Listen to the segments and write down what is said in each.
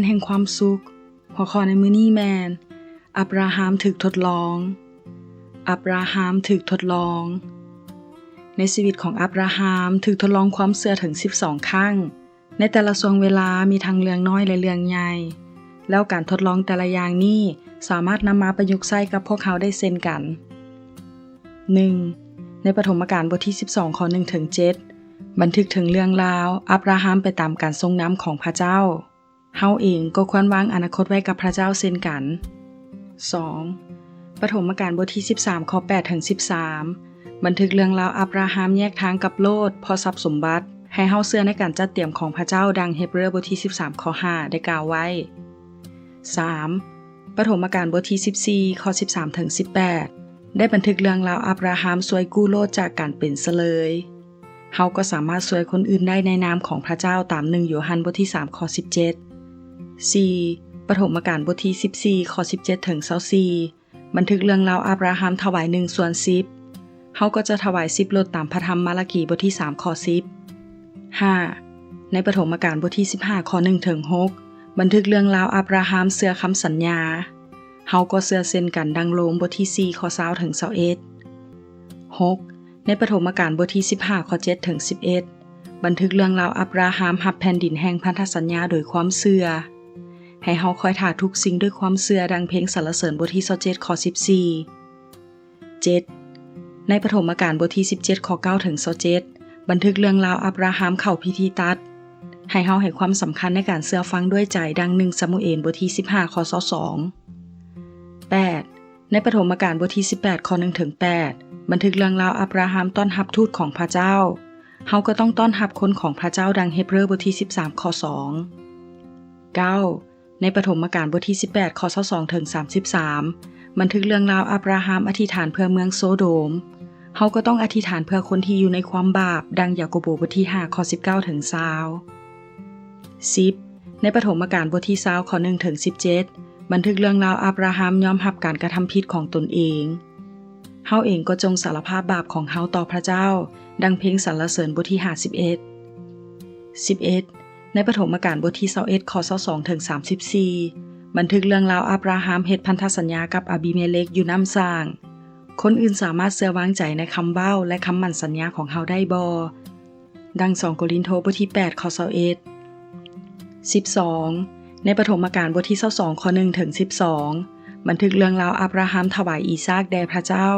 ແຫ່ງຄວາມສຸກ. ຫົວຂໍ້ໃນມື້ນີ້ແມ່ນ ອັບຣາຮາມຖືກທົດລອງ. ອັບຣາຮາມຖືກທົດລອງ. ໃນຊີວິດຂອງອັບຣາຮາມຖືກທົດລອງຄວາມເຊື່ອເຖິງສິບສອງຄັ້ງ. ໃນແຕ່ລະຊ່ວງເວລາມີທັງເລື່ອງນ້ອຍ ແລະ ເລື່ອງໃຫຍ່, ແລ້ວການທົດລອງແຕ່ລະຢ່າງນີ້ສາມາດນຳມາປະຍຸກໃຊ້ກັບພວກເຮົາໄດ້ເຊັ່ນກັນ. ໜຶ່ງ ໃນປະຖົມມະການບົດທີສິບສອງ ຂໍ້ໜຶ່ງເຖິງເຈັດ ບັນທຶກເຖິງເລື່ອງລາວອັບຣາຮາມໄປຕາມການຊົງນຳຂອງພະເຈົ້າ. ເຮົາເອງກໍຄວນວາງອະນາຄົດໄວ້ກັບພະເຈົ້າເຊັ່ນກັນ. ສອງ ປະຖົມມະການບົດທີສິບສາມ ຂໍ້ແປດເຖິງສິບສາມ ບັນທຶກເລື່ອງລາວອັບຣາຮາມແຍກທາງກັບໂລດເພາະຊັບສົມບັດ, ໃຫ້ເຮົາເຊື່ອໃນການຈັດຕຽມຂອງພະເຈົ້າ ດັ່ງເຮັບເຣີບົດທີສິບສາມ ຂໍ້ຫ້າ ໄດ້ກ່າວໄວ້. ສາມ ປະຖົມມະການບົດທີສິບສີ່ ຂໍ້ສິບສາມເຖິງສິບແປດ ໄດ້ບັນທຶກເລື່ອງລາວອັບຣາຮາມຊ່ວຍກູ້ໂລດຈາກການເປັນສະເລີຍ. ເຮົາກໍສາມາດຊ່ວຍຄົນອື່ນໄດ້ໃນນາມຂອງພະເຈົ້າ ຕາມໜຶ່ງໂຍຮັນບົດທີສາມ ຂໍ້ສິບເຈັດ. ສີ່ ປະຖົມມະການບົດທີສິບສີ່ ຂໍ້ສິບເຈັດເຖິງຊາວສີ່ ບັນທຶກເລື່ອງລາວອັບຣາຮາມຖວາຍໜຶ່ງສ່ວນສິບ. ເຮົາກໍຈະຖວາຍສິບລົດຕາມພະທຳມາລາກີບົດທີສາມ ຂໍ້ສິບ. ຫ້າ ໃນປະຖົມມະການບົດທີສິບຫ້າ ຂໍ້ໜຶ່ງເຖິງຫົກ ບັນທຶກເລື່ອງລາວອັບຣາຮາມເຊື່ອຄຳສັນຍາ. ເຮົາກໍເຊື່ອເຊັ່ນກັນ ດັ່ງໂລມບົດທີສີ່ ຂໍ້ຊາວເຖິງຊາວເອັດ. ຫົກ ໃນປະຖົມມະການບົດທີສິບຫ້າ ຂໍ້ເຈັດເຖິງສິບເອັດ ບັນທຶກເລື່ອງລາວອັບຣາຮາມຮັບແຜ່ນດິນແຫ່ງພັນທະສັນຍາໂດຍຄວາມເຊື່ອ. ໃຫ້ເຮົາຄອຍຖ້າທຸກສິ່ງດ້ວຍຄວາມເຊື່ອ ດັ່ງເພງສັນລະເສີນບົດທີຊາວເຈັດ ຂໍ້ສິບສີ່. ເຈັດ ໃນປະຖົມມະການບົດທີສິບເຈັດ ຂໍ້ເກົ້າເຖິງຊາວເຈັດ ບັນທຶກເລື່ອງລາວອັບຣາຮາມເຂົ້າພິທີຕັດ. ໃຫ້ເຮົາໃຫ້ຄວາມສຳຄັນໃນການເຊື່ອຟັງດ້ວຍໃຈ ດັ່ງໜຶ່ງຊາມູເອນບົດທີສິບຫ້າ ຂໍ້ຊາວສອງ. ແປດ ໃນປະຖົມມະການບົດທີສິບແປດ ຂໍ້ໜຶ່ງເຖິງແປດ ບັນທຶກເລື່ອງລາວອັບຣາຮາມຕ້ອນຮັບທູດຂອງພະເຈົ້າ. ເຮົາກໍຕ້ອງຕ້ອນຮັບຄົນຂອງພະເຈົ້າ ດັ່ງເຮັບເຣີບົດທີສິບສາມ ຂໍ້ສອງ. ເກົ້າ ໃນປະຖົມມະການບົດທີສິບແປດ ຂໍ້ຊາວສອງເຖິງສາມສິບສາມ ບັນທຶກເລື່ອງລາວອັບຣາຮາມອະທິຖານເພື່ອເມືອງໂຊໂດມ. ເຮົາກໍຕ້ອງອະທິຖານເພື່ອຄົນທີ່ຢູ່ໃນຄວາມບາບ ດັ່ງຢາໂກໂບບົດທີຫ້າ ຂໍ້ສິບເກົ້າເຖິງຊາວ. ສິບ ໃນປະຖົມມະການບົດທີຊາວ ຂໍ້ໜຶ່ງເຖິງສິບເຈັດ ບັນທຶກເລື່ອງລາວອັບຣາຮາມຍອມຮັບການກະທຳຜິດຂອງຕົນເອງ. ເຮົາເອງກໍຈົ່ງສາລະພາບບາບຂອງເຮົາຕໍ່ພະເຈົ້າ ດັ່ງເພງສັນລະເສີນບົດທີຫ້າສິບເອັດ. ສິບເອັດ ໃນປະຖົມມະການບົດທີຊາວເອັດ ຂໍ້ຊາວສອງເຖິງສາມສິບສີ່ ບັນທຶກເລື່ອງລາວອັບຣາຮາມເຮັດພັນທະສັນຍາກັບອະບີເມເລັກຢູ່ນ້ຳສ້າງ. ຄົນອື່ນສາມາດເຊື່ອວາງໃຈໃນຄຳເວົ້າ ແລະ ຄຳໝັ້ນສັນຍາຂອງເຮົາໄດ້ບໍ່? ດັ່ງສອງໂກລິນໂທບົດທີແປດ ຂໍ້ຊາວເອັດ. ສິບສອງ ໃນປະຖົມມະການບົດທີຊາວສອງ ຂໍ້ໜຶ່ງເຖິງສິບສອງ ບັນທຶກເລື່ອງລາວອັບຣາຮາມຖວາຍອີຊາກແດ່ພະເຈົ້າ.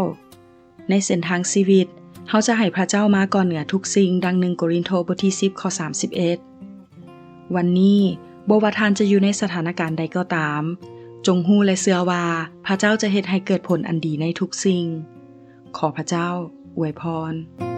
ໃນເສັ້ນທາງຊີວິດ, ເຮົາຈະໃຫ້ພະເຈົ້າມາກ່ອນເໜືອທຸກສິ່ງ, ດັ່ງໜຶ່ງໂກລິນໂທບົດທີສິບ ຂໍ້ສາມສິບເອັດ. ວັນນີ້, ບໍ່ວ່າທ່ານຈະຢູ່ໃນສະຖານະການໃດກໍຕາມ, ຈົ່ງຮູ້ ແລະ ເຊື່ອວ່າພະເຈົ້າຈະເຮັດໃຫ້ເກີດຜົນອັນດີໃນທຸກສິ່ງ. ຂໍພະເຈົ້າອວຍພອນ.